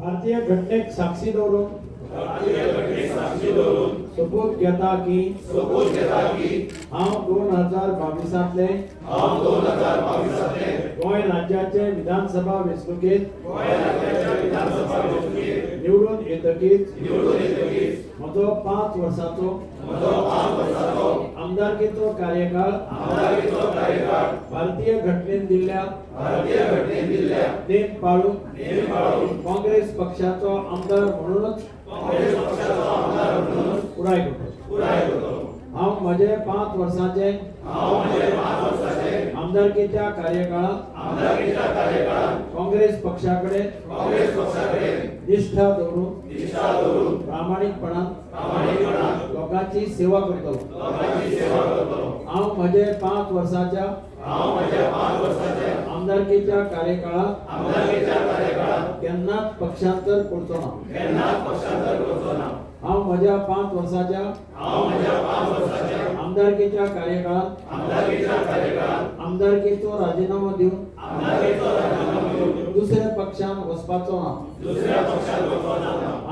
भारतीय घटनेक साक्षी दवरून सोपूत घेता की हांव 2022तले गोंय राज्याचे विधानसभा वेंचणुकेत निवडून येतकीच म्हजो 5 वर्साचो आमदारकीचो कार्यकाळ भारतीय घटनेन दिल्ल्या नेम पाळून काँग्रेस पक्षाचो आमदार म्हणूनच पुराय करतलो. हांव म्हजे 5 वर्सांचे आमदारकीच्या कार्यकाळात काँग्रेस पक्षा कडेन निष्ठा दवरून प्रामाणीकपणान लोकांची सेवा करतलो. हांव म्हजे 5 वर्सांच्या आमदारकीच्या कार्यकाळात केन्नाच पक्षांतर करचो ना. हांव म्हज्या 5 वर्सांच्या आमदारकीच्या कार्यकाळात आमदारकीचो राजिनामो दिवन दुसऱ्या पक्षान वचपाचो ना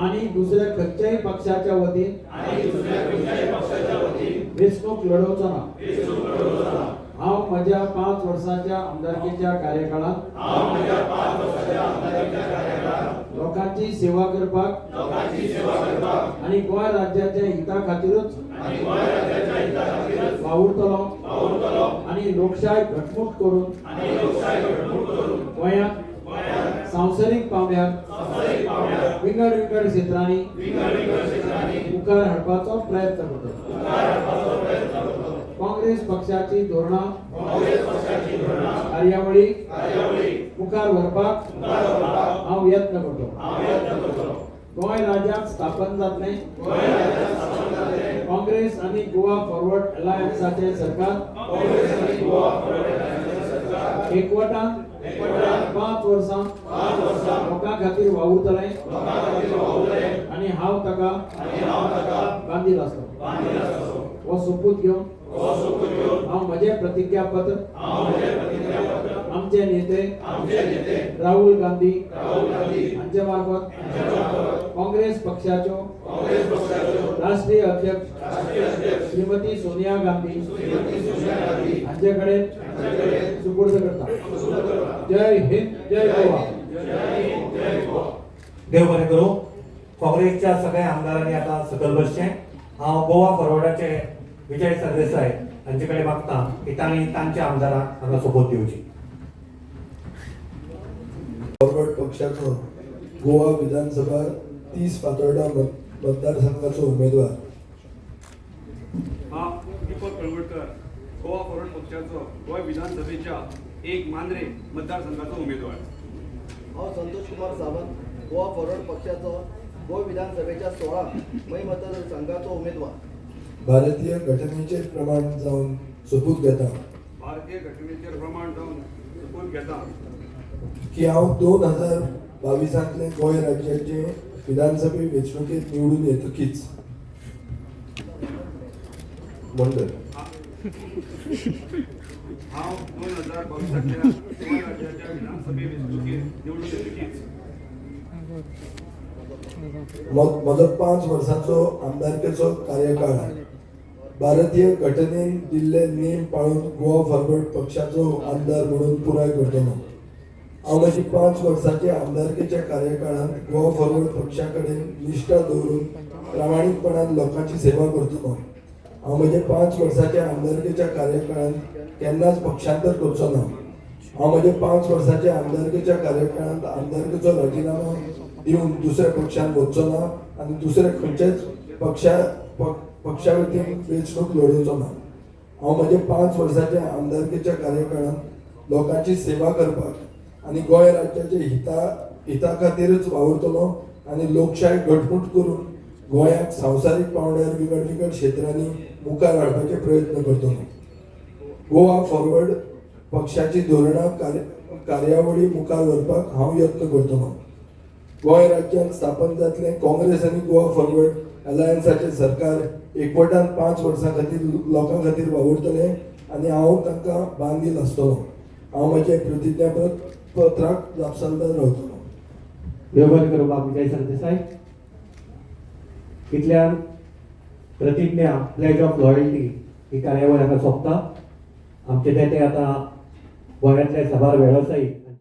आनी दुसऱ्या खंयच्याय पक्षाच्या वतीन वेंचणूक लढोवचो ना. हांव म्हज्या 5 वर्सांच्या आमदारकीच्या कार्यकाळात लोकांची सेवा करपाक आनी गोंय राज्याच्या हिता खातीरूच वावुरतलो आनी लोकशाय घटमूट करून गोंयांत संवसारीक पांवड्यार विंगड विंगड क्षेत्रांनी मुखार हाडपाचो प्रयत्न करतलो. काँग्रेस पक्षाची धोरणां, कार्यावळी मुखार व्हरपाक हांव यत्न करतलो. गोंय राज्यात स्थापन जातलें काँग्रेस आनी गोवा फॉरवर्ड अलायन्साचे सरकार एकवटान 5 वर्सां लोकां खातीर वावुरतलें आनी हांव ताका बांदील आसतलो. हो सोपूत घेवन हांव म्हजें प्रतिज्ञापत्र आमचे नेते राहुल गांधी हांचे मार्फत काँग्रेस पक्षाच्यो राष्ट्रीय अध्यक्ष श्रीमती सोनिया गांधी हांचे कडेन सुपूर्द करता. जय हिंद, जय गोवा. देव बरें करूं. काँग्रेसच्या सगळ्या आमदारांनी आतां सकयल बसचें. हांव गोवा फॉरवर्डाचे विजय सरदेसाय हांचे कडेन मागता की तांणी तांच्या आमदारांक हांगा सोपोत दिवची. फॉरवर्ड पक्षाचो गोवा विधानसभा 30 फातोर्डा मतदारसंघाचो उमेदवार. हांव दीपक कळंगूटकर, गोवा फॉरवर्ड पक्षाचो गोंय विधानसभेच्या 1 मांद्रे मतदारसंघाचो उमेदवार. हांव संतोष कुमार सावंत, गोवा फॉरवर्ड पक्षाचो गोंय विधानसभेच्या 16 मय मतदारसंघाचो उमेदवार. भारतीय घटनेचेर प्रमाण जावन सोपूत घेता भारतीय घटनेचेर प्रमाण जावन सोपूत घेता की हांव 2022तले गोंय राज्याचे विधानसभे वेंचणुकेत निवडून येतकीच मंडळ हांव 2022तल्या गोंय राज्याच्या विधानसभे वेंचणुकेत निवडून येतकीच म्हजो 5 वर्सांचो आमदारकेचो कार्यकाळ भारतीय घटनेन दिल्ले नेम पाळून गोवा फॉरवर्ड पक्षाचो आमदार म्हणून पुराय करतलो. हांव म्हजी 5 वर्सांच्या आमदारकेच्या कार्यकाळांत गोवा फॉरवर्ड पक्षा कडेन निश्ठा दवरून प्रामाणीकपणान लोकांची सेवा करतलो. हांव म्हज्या 5 वर्सांच्या आमदारकेच्या कार्यकाळांत केन्नाच पक्षांतर करचो ना. हांव म्हज्या 5 वर्सांच्या आमदारकेच्या कार्यकाळांत आमदारकेचो राजिनामो दिवन दुसऱ्या पक्षांत वचचो ना आनी दुसऱ्या खंयच्याच पक्षा वतीन वेंचणूक लडोवचो ना. हांव म्हज्या 5 वर्सांच्या आमदारकेच्या कार्यकाळांत लोकांची सेवा करपाक आनी गोंय राज्याच्या हिता खातीरच वावुरतलो आनी लोकशाय घटमूट करून गोंयाक संवसारीक पांवड्यार विंगड विंगड क्षेत्रांनी मुखार हाडपाचे प्रयत्न करतलो. गोवा फॉरवर्ड पक्षाची धोरणां, कार्यावळी मुखार व्हरपाक हांव यत्न करतलो. गोंय राज्यांत स्थापन जातलें काँग्रेस आनी गोवा फॉरवर्ड अलायन्साचें सरकार एकवटान 5 वर्सां खातीर लोकां खातीर वावुरतलें आनी हांव तांकां बांदील आसतलो. हांव म्हजें प्रतिज्ञापत्राक जापसालदार रावतलो. देव बरें करूं बाब विजय सरदेसाय. इतल्यान प्रतिज्ञा, प्लेज ऑफ लॉयल्टी ही कार्यावळ हांगा सोंपता. आमचे नेते आतां गोंयांतले साबार वेवसायीक